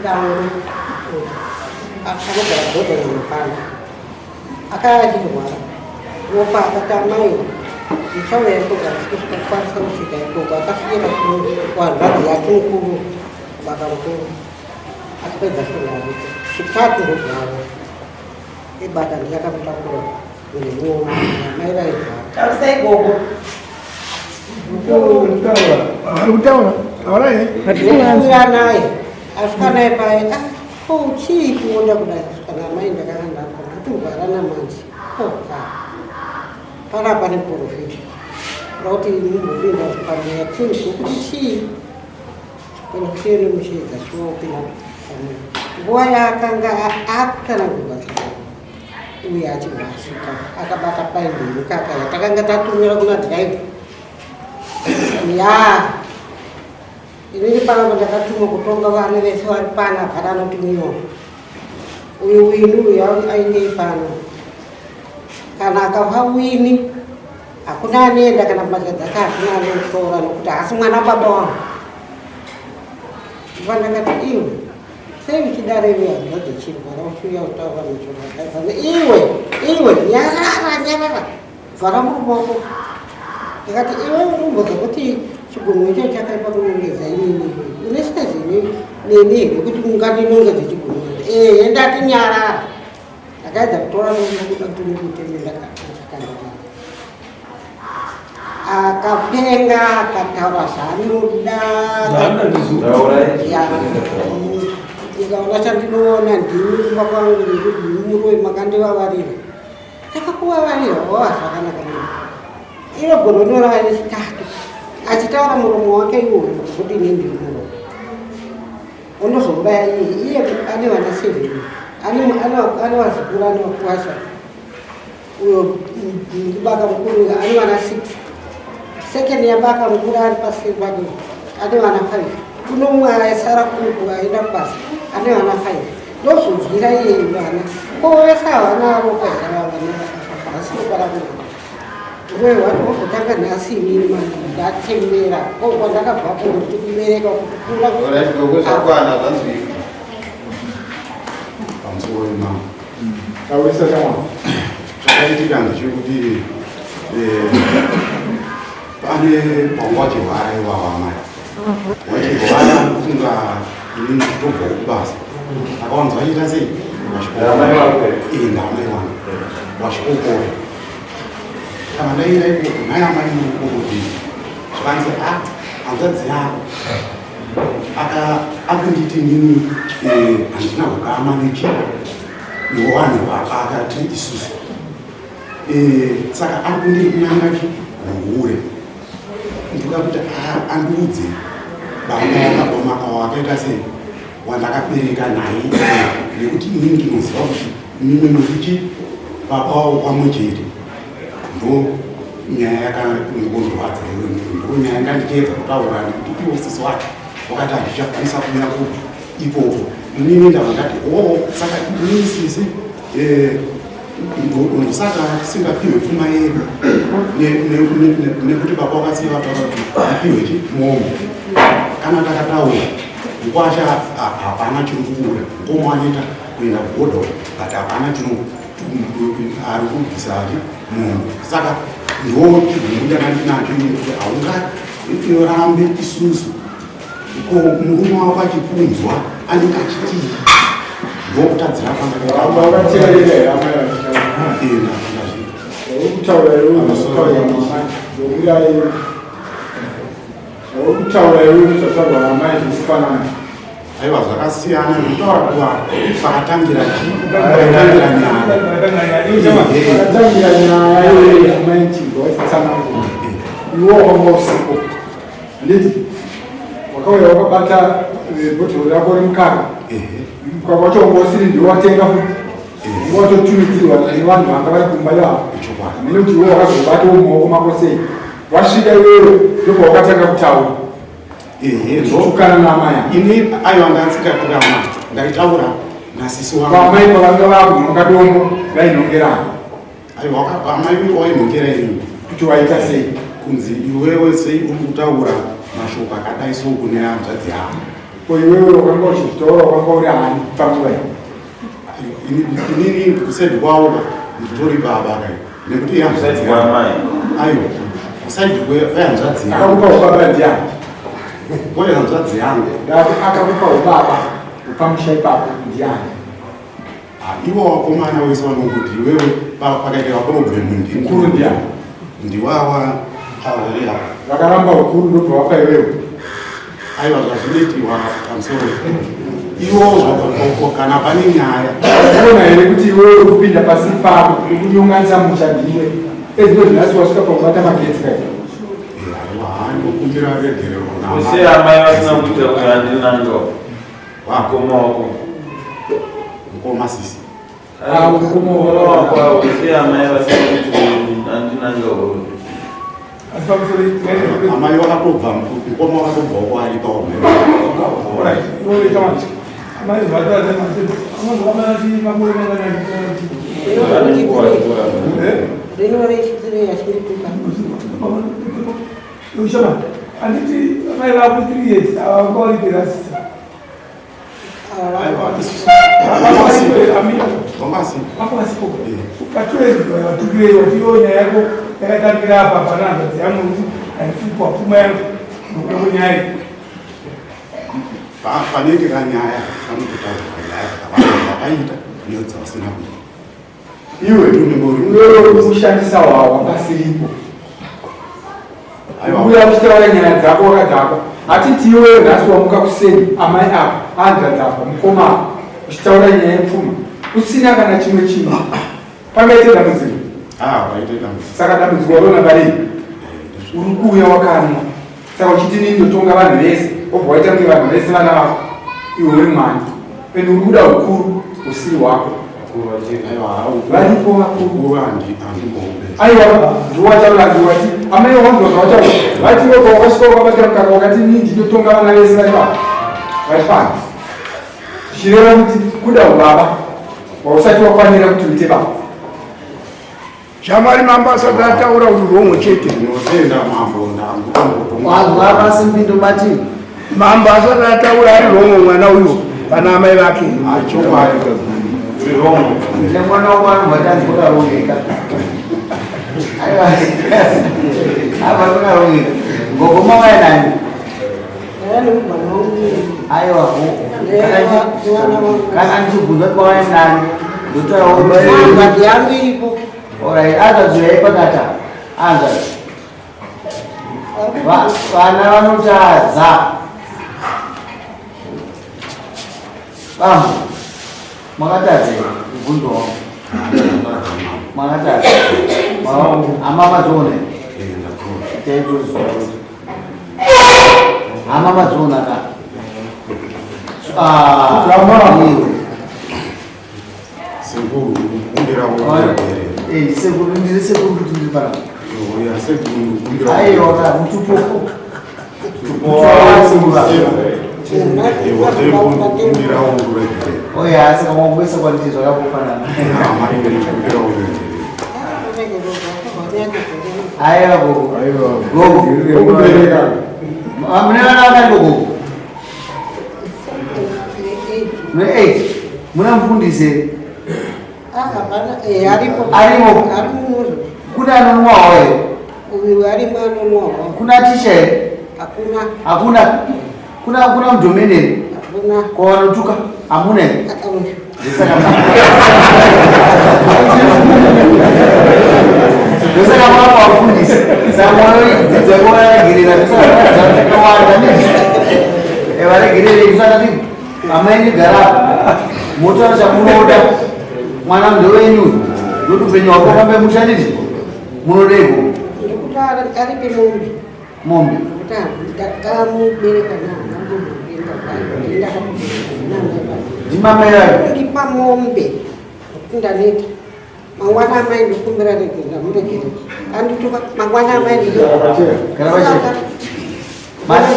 dangwe anogara bhodha namapano akaya achirwara ropa akati amai ndichauya ikoko handisi kukwanisa kusvika ikoko akasvikira kuhanzvadzi yake mukuru baba mukuru akapedza svondo ariko chitatu ndozvavo ibata ndiyakamutakura munhu mai vairwara Taurisai gogo. Vari kutaura taurai. Ndinokuya naye asvika naye paye ah ko chii kuonda kudai kana amai ndakanga ndapa ndatorwara namanje oka panapa neprofita kuda kuti mumbopinda pamweya chinhu chokuti chii panokusiye nemuchiedza chiwopinda pamweya nguva yaakanga akutsanangurwa uye achibva asvika akabata paindi yemukaka yatakanga tatumira kuna dhiraivha ya inini panapa ndakatumwa kutonga vana vese vari pana hapana anotumiwa uyu wini uyu aingei pano kana akafa wini hakuna anoenda kana mbatya dzake hakuna anotora nokuti haasi mwana baba wangu ndakati iwe Sei uchidaro iwe hanzvadzi chirwara uchiuya kutaura mashoko akaifana iwe iwe nyarara nyarara vhara murume wako ndikati iwe unomboza kuti chigunwe icho chakaipa kunongedza inini une saizi neni here kuti ungandinongedze chigunwe ehe ndati nyarara ndakaedza kutora nokuda kuti ndimuteme ndakakanda akapenga akataura zvaanoda ndikaona chandinoona ndimi kumba kwangu nekuti ndimi muroyi makandivavarira takakuvavarira wava zvakanaka iro gono rinorava rechitatu achitaura muromo wake iwoyo kuti ini ndiri muroyi unozouraya iye iye ane vana seven ane vazukuru ane vakuwasha uyo ndibaka mukuru ane vana 6 second yabaka mukuru ari paseri pake ane vana 5 kuno umwe aisara kuku aenda kubasa ane vana 5 ndozodyira iye vana ko vese havana ropa here vana havasi ropa ravo uroyi hwacho hwozotanga nhasi inini manje ndachembera ko kwandakabva ko ndikubereka kukura Pamusoro wemama. Taurisa shamwari. Chakaitika ndechekuti eh, pane panga wachirwara iwawa amai wachirwara ndofunga ini nditobva kubasa akawanza vachiita sei Eh, ndaamai wangu wachikokora kana ndaenda ikoko nhai amai murikukodii zvikanzi a ah, hanzvadzi yako aka akunditi inini eh, handina ukama nechi newanhu akati isusu eh, saka ari kundinanga chi hure ndoda kuti andiudze baba wakaita sei wandakabereka naye nekuti inini ndinoziva kuti inini nokuti baba wamwe chete ndo nyaya yakangondorwadza iyoyo ndo nyaya yanga ndichiedza kutaura nekuti iwo sisi wacho wakati handichakwanisa kuuya kupi ikoko inini ndava ndati oo oh, saka inini sisi eh, ndosaka tisingapiwe pfuma yedu nekuti baba wakasiya vataura kuti apiwe chi mombe kana takataura mukwasha hapana chiri kubuda mukoma anoita kuenda kuhodha but hapana chino ari kubvisa munhu saka ndo chigumbu chandandinacho ini kuti haungarambe isusu ko murume wako achikunzwa anenge achitii ndokutadzira kutaura iwe zvataurwa namai zvikufanana Aiwa zvakasiyana nekutaura kuva pakatangira chii pakatangira nyaya. Pakatangira nyaya iyoyo amaitirwa vachitsanangura. Iwe wakanga usipo. Handiti wakauya wakabata eh, bhodhoro rako remukaka. Mukaka wacho wanga usiri ndiwe watenga futi. Wanga watotumidzirwa nevanhu vanga vari kumba ivavo. Hameno kuti iwe wakazobata mumaoko mako sei. Wasvika iwewe ndopawakatanga kutaura. Ehe, Zvotukana naamai. Ini aiwa ndatsikatukana ndaitaura nasisi wangu. Amai pavanga vakunhonga dombo vainhongerana. Aiwa amai wainhongera ini. Kuti waita sei? Kunzi iwewe sei uri kutaura mashoko akadai so kune hanzvadzi yako. Ko iwewe wakanga uchizvitaura wakanga uri ani panguva iyi? Inini kuside kwavo nditori baba kai nekuti ihanzvadzi yangu. Aiwa, kuside kwehanzvadzi yangu. Akakupa ubaba ndiani? Kwehanzvadzi yangu. Ndati akakupa ubaba upamusha ipapo ndiani? Ivo wakomana wese vanongoti iwewe pakaitika problem Mukuru ndiani? Ndiwawa vari apa. Vakaramba ukuru ndobva wapa iwewe. Aiwa, zvazvinoitiwa pamusoro iwo kana pane nyaya. Unoona here kuti iwewe uri kupinda pasi pako uri kunyonganisa musha ndiwe. Ezvino zvinhasi wasvika pakubata magetsi kai. Aiwa, ndinokumbira regerero. Use amai vasina kuita kuti handinanga mukoma wako. Mukoma sisi. Ah, mukoma wako. Use amai vasina kuti handinanga. Amai vakatobva, mukoma vakatobva uko ari paomero. Amai makore mangani? Rino rechitiri yachirituka. Ushama, handiti amai vako 3 years ava variperasisa? Aiwa, Vanga vasipo patorezvatukirei watiyo nyaya yako yakatangira apa pana hanzvadzi yangu kuti handisi pfuma yangu nokuda kwenyaya iyi. Panenge kanyaya kanototaurwa nyaya dzakawanda vakaita nedzavasina kuita. Iwe iwewe uri kushandisa hwahwa pasiripo. Uya uchitaura nyaya dzako wakadhakwa. Hatiti iwewe nhasi wamuka kuseni, amai apa, hanzvadzi apa, mukoma apa, uchitaura nyaya yepfuma usina kana chimwe chinhu, pangaite dambudziko? Paite dambudziko. Saka dambudziko wariona parei? Uri kuuya wakanwa, saka uchiti nini ndotonga vanhu vese, wobva waita kunge vanhu vese vana vako, iwe uri mwana and uri kuda ukuru usiri hwako. Varipo vakuru. Aiwa, ndiwataura, ndiwati amai wanzwa zvawataura, vati iwe pawakasvika wakabata mukaka wakati nii ndinotonga vana vese vari pa vari pano, zvichireva kuti kuda ubaba wausati wakwanira kuti uite baba. Shamwari, mambo asati ataura uri wrong chete. Ndinotenda mambo, ndangu. Wanzwa pasi mbindo mati. Mambo asati ataura ari wrong mwana uyu pana amai vake. Ndine mwana wangu anobva wakarongeka. Aiwa, apa wakarongeka. Gogo, mawaya nani? Aiwa, kana ndichibvunza kuti mawaya nani, ndotaurawo. Hanzvadzi yangu iripo. Alright, hanzvadzi yaipakata hanzvadzi. Vana vanotadza. Bambo, makatadza here? Mubvunzo wangu, makatadza? Hama madziona? Taitoziva hama madziona ka. Ah, iwe. Sekuru, kumbira kuregerero. Sekuru, ndiri sekuru kuti ndiri panapa. Oya sekuru, kumbira. Aiwa ka, mutupo. Kumbira kuregerero. Oya, saka makuisa kwandiri zvakakufanana. Kumbira kuregerero. Aiwa gogo, gogo. Ukubereka. Mune vana vakati gogo? Mune eight. Muna mufundisi here? Aripo. Arimo. Ari mumuri. Kuna anonwawo here? Uyu arimo anonwawo. Kuna tisha here? Hakuna. Hakuna. Kuna mudomeni here? Hakuna. Kwavanotuka hamuna here? Ndosaka mava vafundisi, saka mwanodzidza kuvaregerera, ndosaka varegerere. Saka ti amai ndigara motaura chamunoda, mwana ndewenyu, ndokuti upenyu hwako fambe mushanditi munodeiko? Ndikuti aripe mombe. Mombe? Kuti ndakamubereka ndakamubereka. Ndimamai vake. Ndipa mombe kuti ndaneta. Mangwana amai ndikumbira regere, ndamuregerera, andituka mangwana amai. Kana vachena.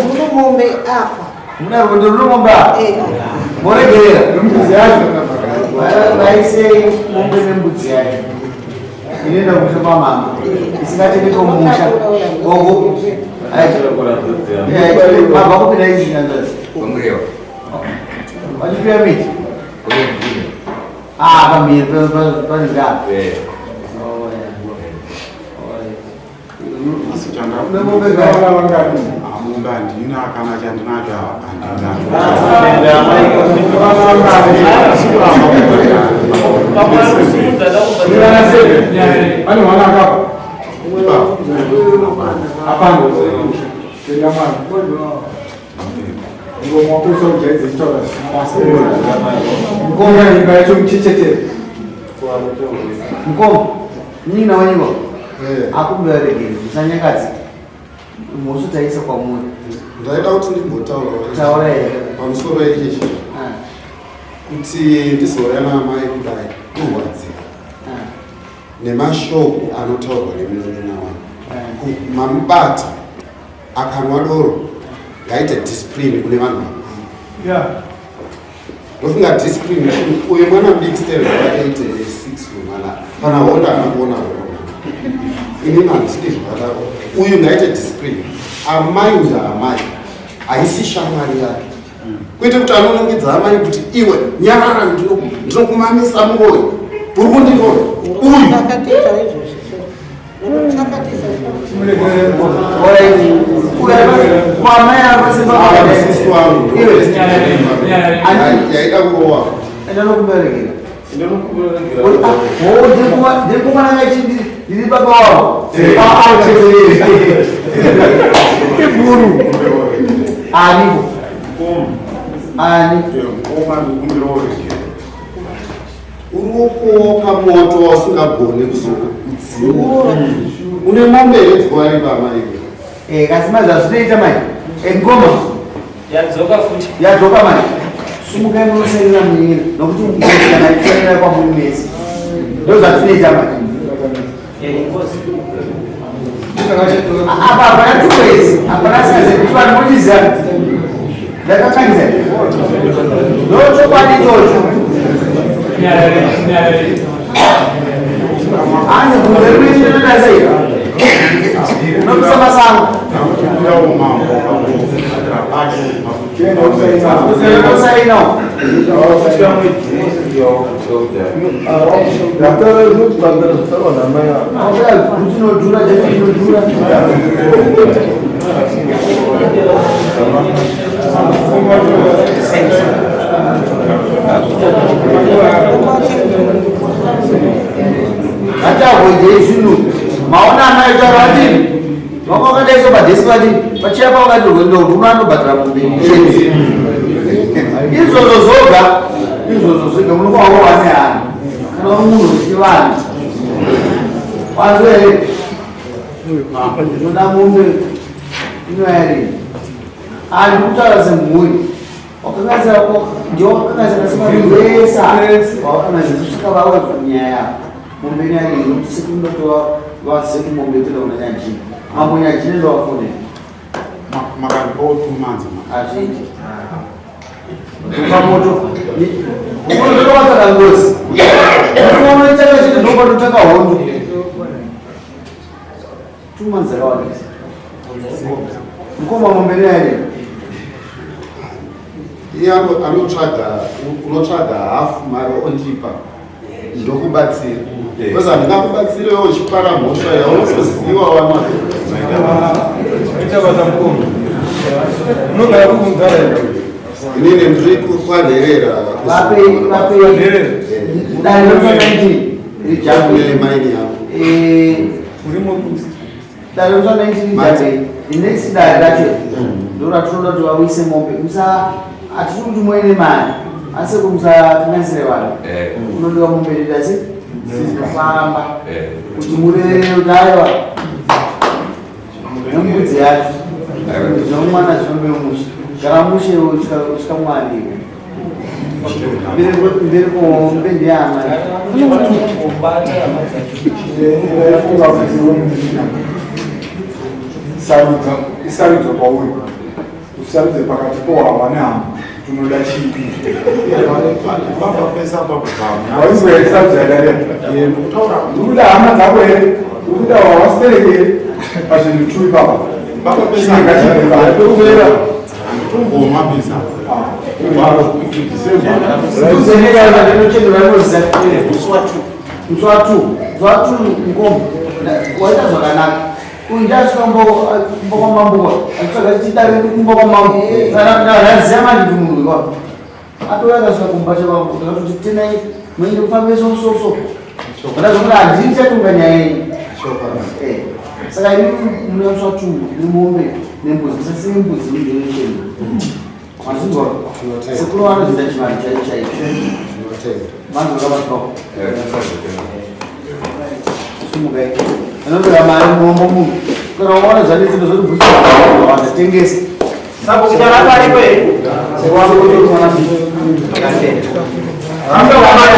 Ndikuno mombe apa. Muna rwendo runo mombe apa? Eh. Moregerera? Nembudzi yacho. Vaisei mombe nembudzi yacho inoenda kumusha kwamama isingatengetwa mumusha. Gogo, mabva kupinda izvi nyanzvadzi. Vachipiwa miti? Ah, pamhiri panenge apa. Mombe handina kana chandinacho handinacho. Pane mwana akapa? Hapana. Tenda mwana. Muromo wako usaujaidze kutaura zvisina basa. Mukoma imba yacho muchechetere. Mukoma, munin'ina wenyu akumberegere musanyakadzi mhosva taisa kwamuri. Ndaida kuti ndimbotaura Taura here. pamusoro ichichi kuti ndizouya naamai kudai kurwadzika nemashoko anotaurwa nemunun'una wangu. Mamubata akanwa doro ngaite discipline kune vanhu vakuru. Ndofunga discipline chinhu uyu mwana mudiki steve wakaite 6 mwana kana honda anakuona honda inini handidi zvakadaro uyu ngaite discipline amai ndaamai haisi shamwari yake kwete kuti anonongedza amai kuti iwe nyarara ndinokumamisa muroyi uri kundiroya uyu Takatoita izvozvo so. Takatoisa sisi wangu yaida kurowa Enda nokuberekera. Ndiri chindi ndiri baba wavo. Ibhuru. Ani? Ani? Mukoma ndikumbirawo regero uri kuoka moto wausingagoni kuzokudziura une mombe here dzikuvarima amai? Eh, kasi mai zvazvinoita mai. Eh, mukoma. Yadzoka futi. Yadzoka mai. Sumukai munosainira munin'ina nokuti ngozi kana ichifanira kwamuri mese. Ndo zvatinoita mai. Apa hapana tukwezi, hapana sikaze kuti vanhu mochiziva. Ndakakanisa. Ndo chokwadi ichocho. Anzi bvunzo iri kuita sei? Unopisa masango. Ndakumbirawo mambo pakubhadhara pacho. Usaina. Inodhura, inodhura. Ngatiavoidei zvinhu. Maona ana etaura vatini vanga vakadaiso padeski vatini pachiya pavakati rwendo runo anobhadhara mombe chete. Izvozvo zvoga, izvozvo zvega munofawo wane hana kana uri munhu wechivanhu wanzo here ndinoda mombe inoyarii andi kutaura semhuri wakanganisira ndiwo wakanganisira semavesa wakanganisira kusvika vawe nyaya yako mombe inoyarii nokuti sekundotova vaseku mombe toda kuna nyajini mambo nyajini ndovafonera Makandipawo 2 months. Hazviiti ukamoto unotovatsvaka ngozi unoitaka chete ndopatotanga hondo 2 months dzakawandisa mukoma mombe neyari Iye anotsvaga unotsvaga hafu mari ondipa ndokubatsira because handingakubatsirewo uchipara mhosva yaunotoziva wana. Ita basa mukoma. Unogara kukumugara here? Inini ndiri kwanherera. Vapei vapei dare romusa 19 rijambe. Maini yangu. Dare romusa 19 rijambe. Next dare racho ndo ratinoda kuti vawise mombe. Musa hatisi kuti muine mari asi kuti musakanganisire vanhu. Unodiwa mombe dasi dzinofamba kuti murere kuti aiwa nembudzi yacho zvinomwana zvinombe mushe gara mushe uchikamwandika mbereko hombe ndeyamai. Ndaifunga kuti sarudza isarudzo kwauri usarudze pakati pohama nehama kuti unoda chipi. Baba pesa apapo. Waizwa here sarudzo yadarira? Uri kuda hama dzako here? Uri kuda wawastereke here pazvinhu tu ipapa? Baba pesa. Chimwe ngachibve pekuvera. Handitombomwa pesa. Musi wa 2 musi wa 2 mukoma waita zvakanaka. Uyu ndasvika kumba kwamambo achitsvaga chidare kumba kwamambo. Ndaziva manje kuti munhu uyu atouya akasvika kumba chavambo ndakatoti tenai muende kufambe so so so. Ndazokuti handini chatonga nyaya iyi. Saka ini mune musi wa 2 nemombe nembuzi musasiye mbuzi mudonation. Mazvinzwa? Sekuru vanozoita chivanhu chaicho chaicho. Vanhu vakabatwa. Sumukai. Anotora mari muombo munhu. Kana waona zvanetsa ndozoti bhutsu wanda tengesa. Saka kucharamba ariko here? Rambe wamai.